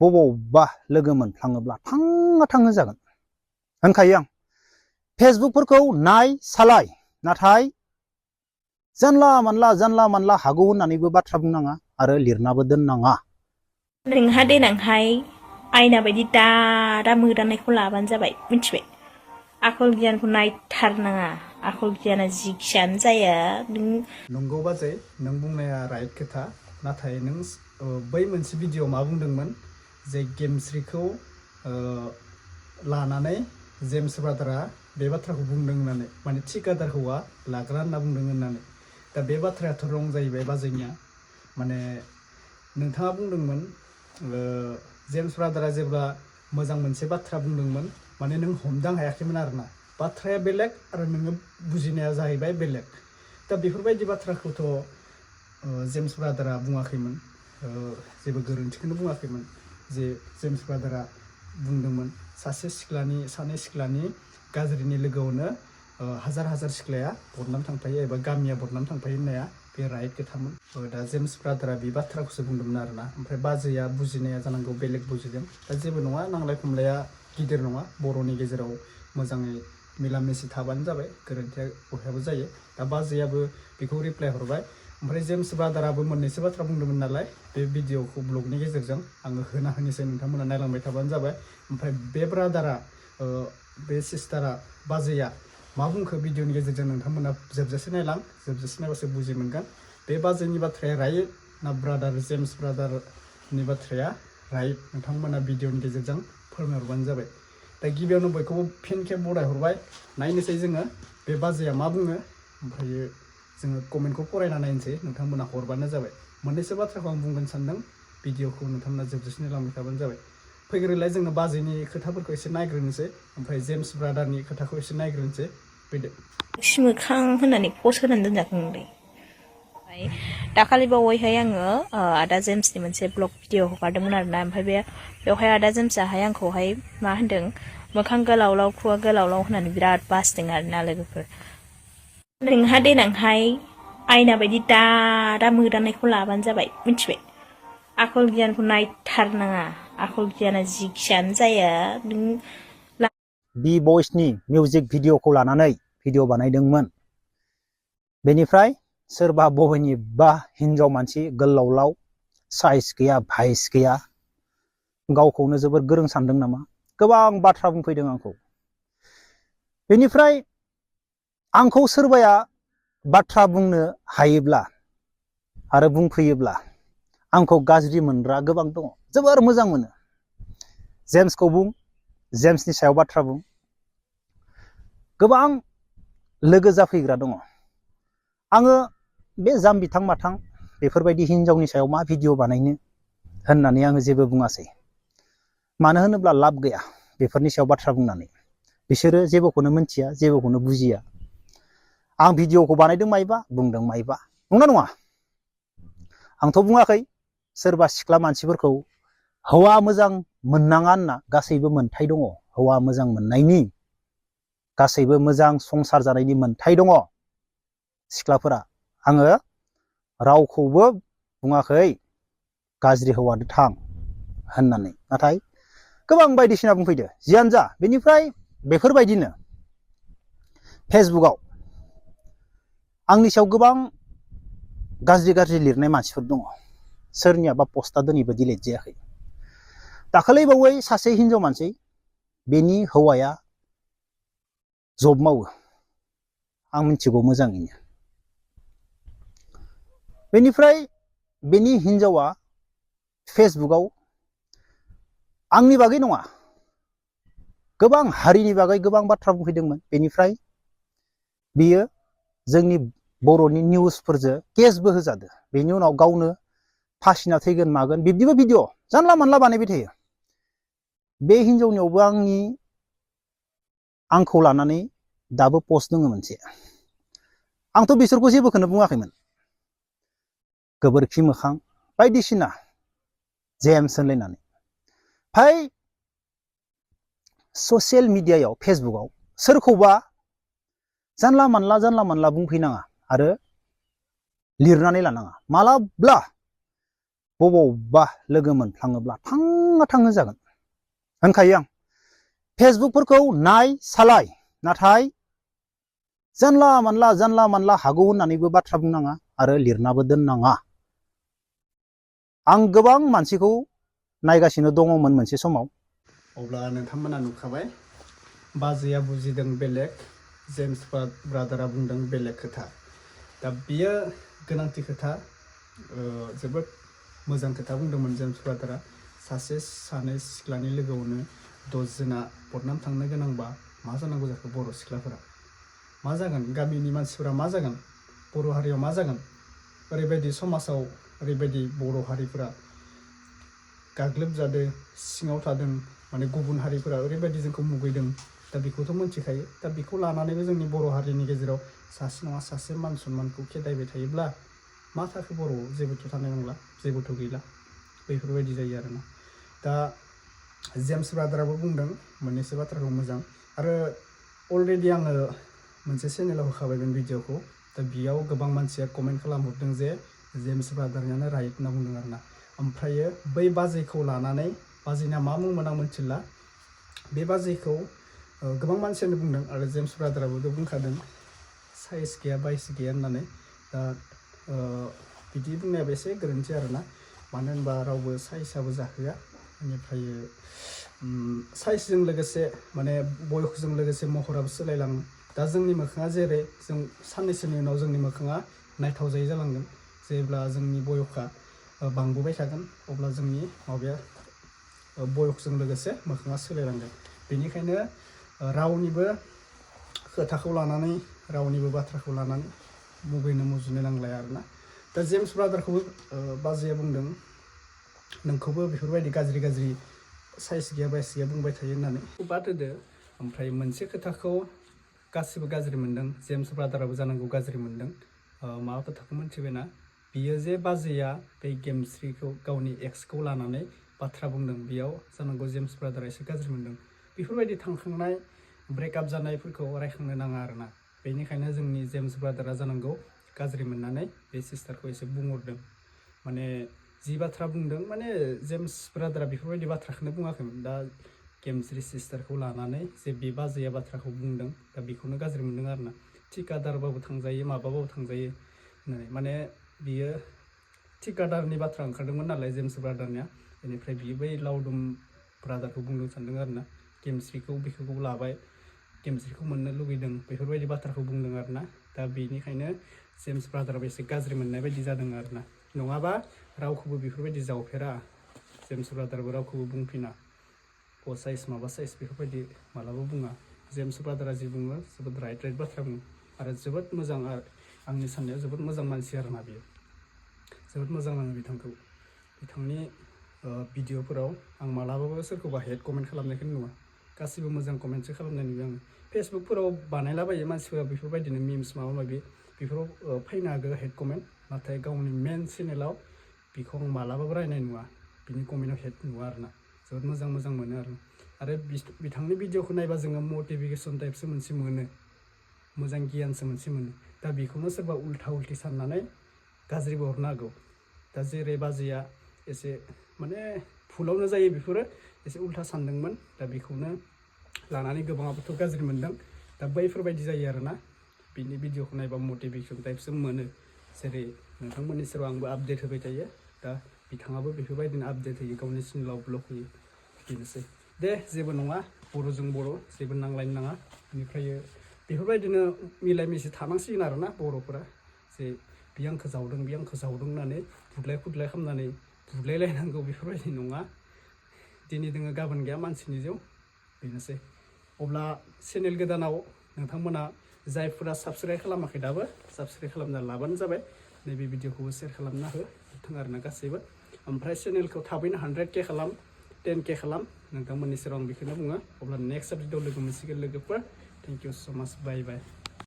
बबावबा लोगो मोनफ्लाङोब्ला थाङो जागोन होनखायो आं। फेसबुकफोरखौ नाय सालाय, नाथाय जानला मानला हागौ होननानैबो बाथ्रा बुंनाङा आरो लिरनाबो दोननाङा। नोंहा देनांहाय आयना बायदि दादा मोदाननायखौ लाबानो जाबाय, मिथिबाय? आखल गियानखौ नायथारनाङा, आखल गियाना जिखियानो जाया। नंगौ बाजै, नों बुंनाया राइट खोथा। नाथाय नों बै मोनसे भिडिअ मा बुंदोंमोन जे गेमस्रिखौ लानानै जेम्स ब्रादारा बे बाथ्राखौ बुंदों होननानै, माने थिकादार हौवा लाग्रा होनना बुंदों होननानै। दा बे बाथ्रायाथ' रं जाहैबाय बाजैनिया। माने नोंथाङा बुंदोंमोन जेम्स ब्रादारा जेब्ला मोजां मोनसे बाथ्रा बुंदोंमोन, माने नों हमदां हायाखैमोन आरोना। बाथ्राया बेलेग आरो नोङो बुजिनाया जाहैबाय बेलेग। दा बेफोरबायदि बाथ्राखौथ' जेम्स ब्रादारा बुङाखैमोन, जेबो गोरोन्थिखौनो बुङाखैमोन। जे जेम्स ब्रादारा बुंदोंमोन सानै सिख्लानि गाज्रिनि लोगोआवनो हाजार सिख्लाया बदनाम थांफायो एबा गामिया बदनाम थांफायो होननाया बे राइट खोथामोन। दा जेम्स ब्रादारा बे बाथ्राखौसो बुंदोंमोन आरोना। ओमफ्राय बाजैया बुजिनाया जानांगौ बेलेग बुजिदों। दा जेबो नङा, नांलाय खमलाया गिदिर नङा, बर'नि गेजेराव मोजाङै मिला मिसि थाबानो जाबाय, गोरोन्थिया बयहाबो जायो। दा बाजैयाबो बेखौ रिप्लाय हरबाय। ओमफ्राय जेम्स ब्रादाराबो मोननैसो बाथ्रा बुंदोंमोन नालाय, बे भिडिअखौ ब्लगनि गेजेरजों आङो होनोसै, नोंथांमोना नायलांबाय थाबानो जाबाय। ओमफ्राय बे ब्रादारा, बे सिस्टारा, बाजैया मा बुंखो भिडिअनि गेजेरजों नोंथांमोना जोबजासे नायलां, जोबजासे नायबासो बुजि मोनगोन बे बाजैनि बाथ्राया राइट ना ब्रादार जेम्स ब्रादारनि बाथ्राया राइट। नोंथांमोना भिडिअनि गेजेरजों फोरमायहरबानो जाबाय। दा गिबियावनो बयखौबो फिन खेब बरायहरबाय। नायनोसै जोङो बे बाजैया मा बुङो, ओमफ्रायो जोङो कमेन्टखौ फरायना नायनोसै, नोंथांमोना हरबानो जाबाय। मोननैसो बाथ्राखौ आं बुंगोन सानदों, भिडिअखौ नोंथांमोना जोबजासे नायलांबाय थाबानो जाबाय। फैग्रोलाय जोङो बाजैनि खोथाफोरखौ एसे नायग्रोनोसै, ओमफ्राय जेम्स ब्रादारनि खोथाखौ एसे नायग्रोनोसै। फैदो। मोखां होननानै पस्ट होनानै दोनजाखो नोंलाय? ओमफ्राय दाखालि बावैहाय आङो आदा जेम्सनि मोनसे ब्लग भिडिअ हगारदोंमोन आरोना। ओमफ्राय बेवहाय आदा जेम्सआहाय आंखौहाय मा होनदों, मोखां गोलावलाव खुगा गोलावलाव होननानै बिराद बासदों आरोना लोगोफोर। नोंहा देनांहाय आयना बायदि दादा मोदाननायखौ लाबानो जाबाय, मिथिबाय? आखल गियानखौ नायथारनाङा, आखल गियाना जिखियानो जाया। बि बयसनि मिउजिक भिडिअखौ लानानै भिडिअ बानायदोंमोन। बेनिफ्राय सोरबा बबेनिबा हिनजाव मानसि गोलावलाव, साइज गैया, भाइस गैया, गावखौनो जोबोर गोरों सानदों नामा, गोबां बाथ्रा बुंफैदों आंखौ। बेनिफ्राय आंखौ सोरबाया बाथ्रा बुंनो हायोब्ला आरो बुंफैयोब्ला आंखौ गाज्रि मोनग्रा गोबां दङ, जोबोर मोजां मोनो। जेम्सखौ बुं, जेम्सनि सायाव बाथ्रा बुं, गोबां लोगो जाफैग्रा दङ। आङो बे जाम्बिथां माथां बेफोरबायदि हिनजावनि सायाव मा भिडिअ बानायनो होननानै आङो जेबो बुङासै। मानो होनोब्ला लाब गैया बेफोरनि सायाव बाथ्रा बुंनानै। बिसोरो जेबोखौनो मिथिया, जेबोखौनो बुजिया। आं भिडिअखौ बानायदों माइबा, बुंदों माइबा, नंना नङा? आंथ' बुङाखै सोरबा सिख्ला मानसिफोरखौ हौवा मोजां मोननाङा होनना। गासैबो मोनथाय दङ, हौवा मोजां मोननायनि, गासैबो मोजां संसार जानायनि मोनथाय दङ सिख्लाफोरा। आङो रावखौबो बुङाखै गाज्रि हौवादो थां होननानै, नाथाय गोबां बायदिसिना बुंफैदो। जियानो जा, बेनिफ्राय बेफोरबायदिनो फेसबुकआव आंनि सायाव गोबां गाज्रि लिरनाय मानसिफोर दङ। सोरनियाबा पस्टआ दिनैबो डिलिट जायाखै। दाखालि बावै सासे हिनजाव मानसि, बेनि हौवाया जब मावो, आं मिथिगौ मोजाङैनो। बेनिफ्राय बेनि हिनजावा फेसबुकआव आंनि बागै नङा, गोबां हारिनि बागै गोबां बाथ्रा बुंफैदोंमोन। बेनिफ्राय बियो जोंनि बर'नि निउसफोरजों केसबो होजादो। बेनि उनाव गावनो फासिना थैगोन मागोन बिब्दिबो भिडिअ जानला मानला बानायबाय थायो। बे हिनजावनियावबो आंखौ लानानै दाबो पस्ट दङ मोनसे। आंथ' बिसोरखौ जेबोखौनो बुङाखैमोन। गोबोरखि मोखां बायदिसिना जेम्स होनलायनानै। फाय ससियेल मिडियायाव फेसबुकआव सोरखौबा जानला मानला बुंफैनाङा आरो लिरनानै लानाङा। मालाब्ला बबावबा लोगो मोनफ्लाङोब्ला थाङो जागोन होनखायो आं फेसबुकफोरखौ नाय सालाय नाथाय जानला मानला हागौ होननानैबो बाथ्रा बुंनाङा आरो लिरनाबो दोननाङा आं गोबां मानसिखौ नायगासिनो दङमोन मोनसे समाव अब्ला नोंथांमोना नुखाबाय बाजैया बुजिदों बेलेग जेम्स ब्रादारा बुंदों बेलेग खोथा दा बियो गोनांथि खोथा जोबोद मोजां खोथा बुंदोंमोन जेम्स ब्रादारा सासे सानै सिख्लानि लोगोआवनो 10 जना बदनाम थांनो गोनांबा मा जानांगौ जाखो बर' सिख्लाफोरा मा जागोन गामिनि मानसिफोरा मा जागोन बर' हारियाव मा जागोन ओरैबायदि समाजाव ओरैबायदि बर' हारिफोरा गाग्लोबजादों सिङाव थादों माने गुबुन हारिफोरा ओरैबायदि जोंखौ मुगैदों दा बेखौथ' मोनथिखायो दा बेखौ लानानैबो जोंनि बर' हारिनि गेजेराव सासे नङा सासे मान सन्मानखौ खेदायबाय थायोब्ला मा थाखो बर'आव जेबोथ' थानाय नंला जेबोथ' गैला बेफोरबायदि जायो आरोना दा जेम्स ब्रादाराबो बुंदों मोननैसो बाथ्राखौ मोजां आरो अलरेडि आङो मोनसे चेनेलाव होखाबाय बे भिडिअखौ दा बेयाव गोबां मानसिया कमेन्ट खालामहरदों जे जेम्स ब्रादारानो राइट होनना बुंदों आरोना ओमफ्रायो बै बाजैखौ लानानै बाजैना मा मुंमोन आं मिथिला बे बाजैखौ गोबां मानसियानो बुंदों आरो जेम्स ब्रादाराबो बुंखादों साइज गैया बाइस गैया होननानै दा बिदि बुंनायाबो एसे गोरोन्थि आरोना मानो होनबा रावबो साइजआबो जाहोआ बेनिफ्राय साइजजों लोगोसे माने बयसजों लोगोसे महराबो सोलायलाङो दा जोंनि मोखाङा जेरै जों साननैसोनि उनाव जोंनि मोखाङा नायथाव जायै जालांगोन जेब्ला जोंनि बयसा बांबोबाय थागोन अब्ला जोंनि माबाया बयसजों लोगोसे मोखाङा सोलायलांगोन बेनिखायनो रावनिबो खोथाखौ लानानै रावनिबो बाथ्राखौ लानानै मुगैनो मुजुनो नांलाया आरोना दा जेम्स ब्रादारखौबो बाजैया बुंदों नोंखौबो बेफोरबायदि गाज्रि साइज गैया बाइस गैया बुंबाय थायो होननानै बाद होदो ओमफ्राय मोनसे खोथाखौ गासिबो गाज्रि मोनदों जेम्स ब्रादाराबो जानांगौ गाज्रि मोनदों मा खोथाखौ मोनथिबायना बियो जे बाजैया बे गेमस्रिखौ गावनि एक्सखौ लानानै बाथ्रा बुंदों बेयाव जानांगौ जेम्स ब्रादारा एसे गाज्रि मोनदों बेफोरबायदि थांखांनाय ब्रेकआप जानायफोरखौ रायखांनो नाङा आरोना बेनिखायनो जोंनि जेम्स ब्रादारा जानांगौ गाज्रि मोननानै बे सिस्टारखौ एसे बुंहरदों माने जि बाथ्रा बुंदों माने जेम्स ब्रादारा बेफोरबायदि बाथ्राखौनो बुङाखैमोन दा गेमस्रि सिस्टारखौ लानानै जे बे बाजैया बाथ्राखौ बुंदों दा बेखौनो गाज्रि मोनदों आरोना थिकादारबाबो थांजायो माबाबाबो थांजायो होननानै माने बियो थिकादारनि बाथ्रा ओंखारदोंमोन नालाय जेम्स ब्रादारनिया बेनिफ्राय बियो बै लावदुम ब्रादारखौ बुंनो सानदों आरोना गेमस्रिखौ बेखौ लाबाय गेमस्रिखौ मोननो लुगैदों बेफोरबायदि बाथ्राखौ बुंदों आरोना दा बेनिखायनो जेम्स ब्रादाराबो एसे गाज्रि मोननाय बायदि जादों आरोना नङाबा रावखौबो बेफोरबायदि जावफेरा जेम्स ब्रादारबो रावखौबो बुंफिना साइज माबा साइज बेफोरबायदि मालाबा बुङा जेम्स ब्रादारा जि बुङो जोबोद राइट बाथ्रा बुङो आरो जोबोद मोजां आंनि साननायाव जोबोद मोजां मानसि आरोना बियो जोबोद मोजां नाङो बिथांखौ बिथांनि भिडिअफोराव आं मालाबाबो सोरखौबा हेड कमेन्ट खालामनायखौनो नुवा गासिबो मोजां कमेन्टसो खालामनाय नुयो आङो फेसबुकफोराव बानायलाबायो मानसिफोरा बेफोरबायदिनो मिम्स माबा माबि बेफोराव फैनो हागौ हेड कमेन्ट नाथाय गावनि मेन चेनेलाव बेखौ आं मालाबाबो रायनाय नुवा बिनि कमेन्टआव हेड नुवा आरोना जोबोद मोजां मोनो आरो बिथांनि भिडिअखौ नायबा जोङो मटिभेसन टाइपसो मोनसे मोनो मोजां गियानसो मोनसे मोनो दा बेखौनो सोरबा उल्था साननानै गाज्रिबो हरनो हागौ दा जेरै बाजैया एसे माने भुलावनो जायो बेफोरो एसे उल्था सानदोंमोन दा बेखौनो लानानै गोबाङाबोथ' गाज्रि मोनदों दा बैफोरबायदि जायो आरोना बिनि भिडिअखौ नायबा मटिभेसन टाइपसो मोनो जेरै नोंथांमोननि सेराव आंबो आपडेट होबाय थायो दा बिथाङाबो बेफोरबायदिनो आपडेट होयो गावनि चेनेलाव ब्लग होयो बेनोसै दे जेबो नङा बर'जों बर' जेबो नांलायनो नाङा बेनिफ्राय बेफोरबायदिनो मिलाय मिसि थानांसिगोन आरोना बर'फोरा जे बे आंखौ जावदों होननानै बुदलाय खालामनानै बुदलायलायनांगौ बेफोरबायदि नङा दिनै दोङो गाबोन गैया मानसिनि जिउ बेनोसै अब्ला चेनेल गोदानाव नोंथांमोना जायफोरा साबसक्राइब खालामाखै दाबो साबसक्राइब खालामना लाबानो जाबाय नैबे भिडिअखौबो शेयार खालामना होथों आरोना गासैबो ओमफ्राय चेनेलखौ थाबैनो 100K खालाम 10K खालाम नोंथांमोननि सेराव आं बेखौनो बुङो अब्ला नेक्स्ट आपडेटआव लोगो मोनसिगोन लोगोफोर थेंक इउ स' माच बाय